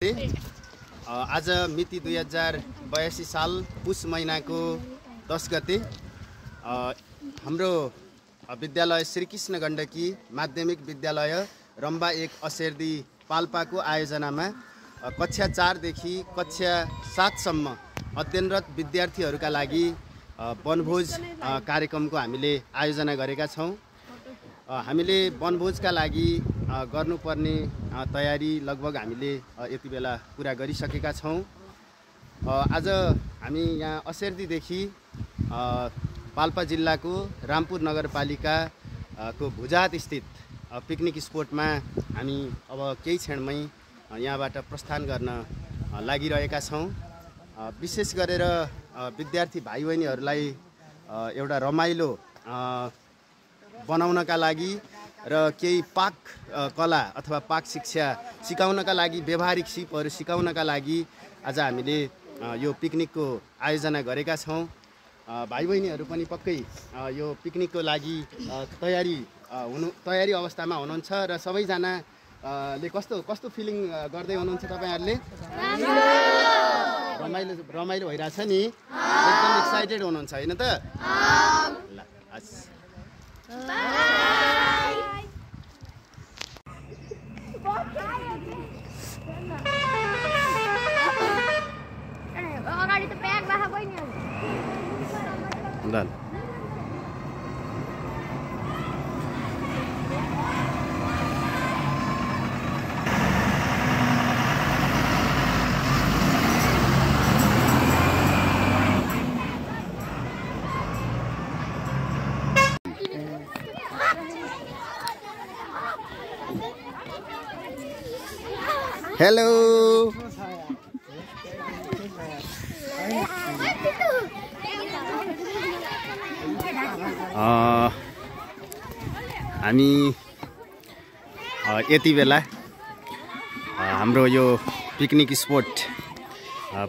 आज मिति 2082 साल पुष महिनाको 10 गते हाम्रो विद्यालय श्रीकृष्ण गण्डकी माध्यमिक विद्यालय रम्बा 1 असेर्दी पाल्पाको आयोजनामा कक्षा 4 देखि कक्षा 7 सम्म अध्ययनरत विद्यार्थीहरूका लागि वनभोज कार्यक्रमको हामीले आयोजना गरेका छौं। हामीले वनभोजका लागि गर्नुपर्ने तयारी लगभग हामीले यति बेला पूरा गरिसकेका छौं। आज हामी यहाँ असेर्दीदेखि पाल्पा जिल्लाको रामपुर नगरपालिका को भुजात स्थित पिकनिक स्पोटमा हामी अब केही क्षणमै यहाँबाट प्रस्थान गर्न लागिरहेका छौं। विशेष गरेर विद्यार्थी भाइ बहिनीहरूलाई एउटा रमाइलो बनाउनका लागि र केही पाक कला अथवा पाक शिक्षा सिकाउनका लागि व्यावहारिक सिपहरू सिकाउनका लागि आज हामीले यो पिकनिकको आयोजना गरेका छौं। भाइ बहिनीहरू पनि पक्कै यो पिकनिकको लागि तयारी अवस्थामा हुनुहुन्छ र सबैजनाले कस्तो फिलिङ गर्दै हुनुहुन्छ तपाईहरुले? रमाइलो भइराछ नि, एकदम एक्साइटेड हुनुहुन्छ हैन त? ल अगाडि त प्याक राख बहिनी। ल हेलो हामी यति बेला हाम्रो यो पिकनिक स्पोट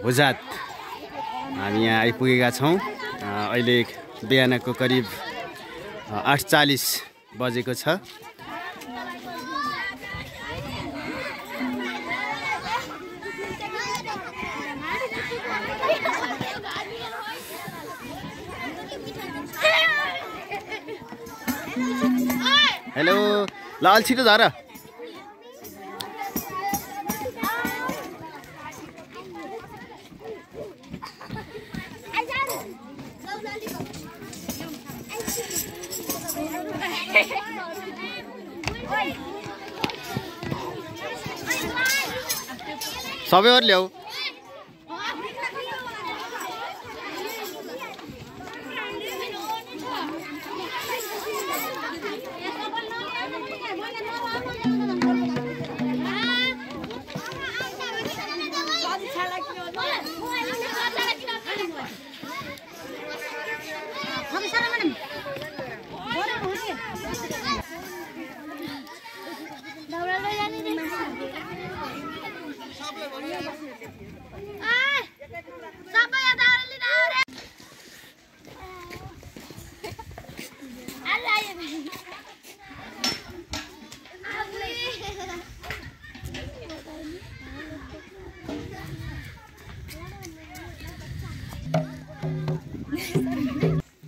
भुजात हामी यहाँ आइपुगेका छौं। अहिले बिहानको करिब 8:40 बजेको छ। हेलो ल अलि छिटो झर। सबैहरु ल्याऊ।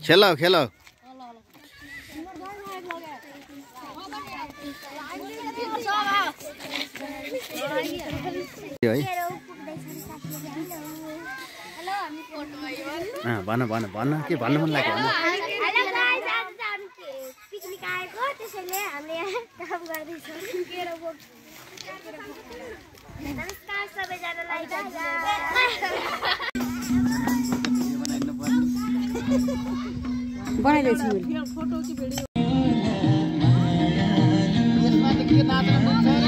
खेलो खेलो भन भन भन के भन्नु मन लाग्यो? पिकनिक आएको त्यसैले हामीले काम गर्दैछौँ। नमस्कार सबैजनालाई। बनाइरहेछु फोटो कि भिडियो यसमा त के नाच्न मन छ र?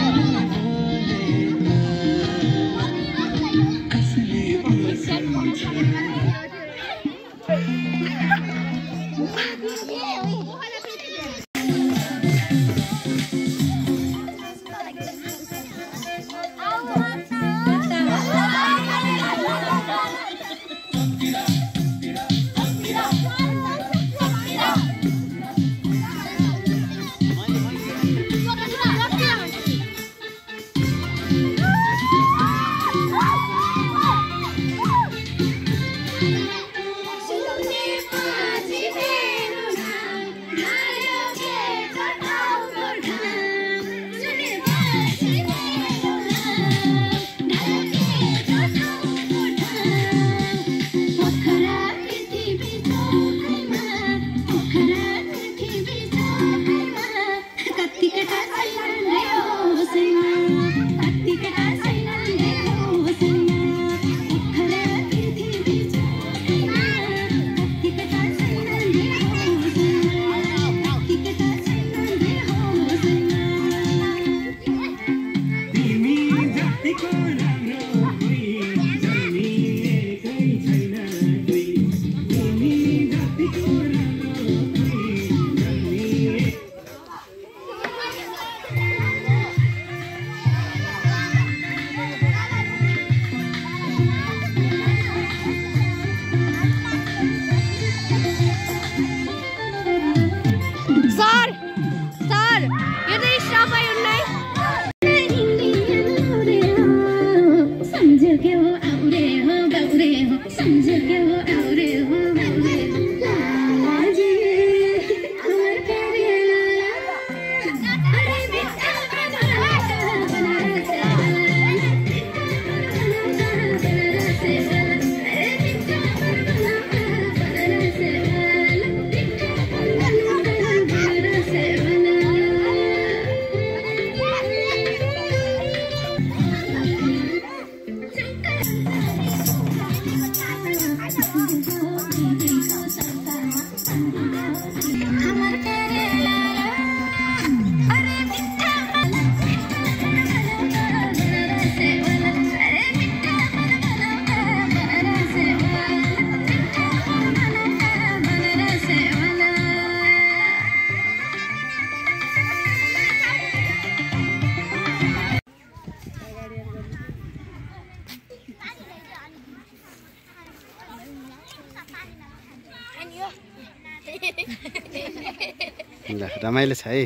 ल रमाइलो छ है,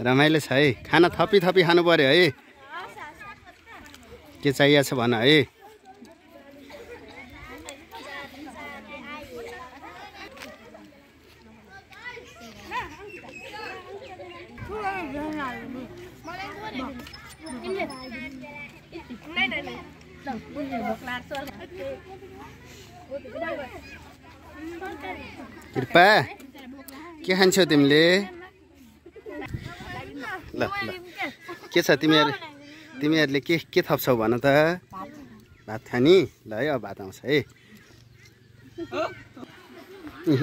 रमाइलो छ है। खाना थपी थपी खानु पर्यो है। के चाहिएको छ भन है। कृपा के खान्छौ तिमीले? ल ल के छ तिमीहरूले के थप्छौ भन त? भात खानी? ल है अब भात आउँछ है।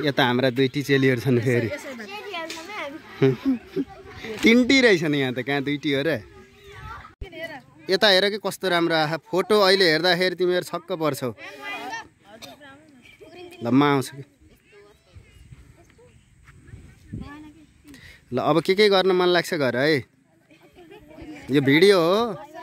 यता हाम्रा दुईटी चेलीहरू छन् फेरि। तिनटी रहेछन् यहाँ त, कहाँ दुईटी हो र? यता हेर कि कस्तो राम्रो आहा फोटो। अहिले हेर्दाखेरि तिमीहरू छक्क पर्छौ। ल म आउँछु कि। ल अब के गर्न मन लाग्छ गर है। यो भिडियो हो।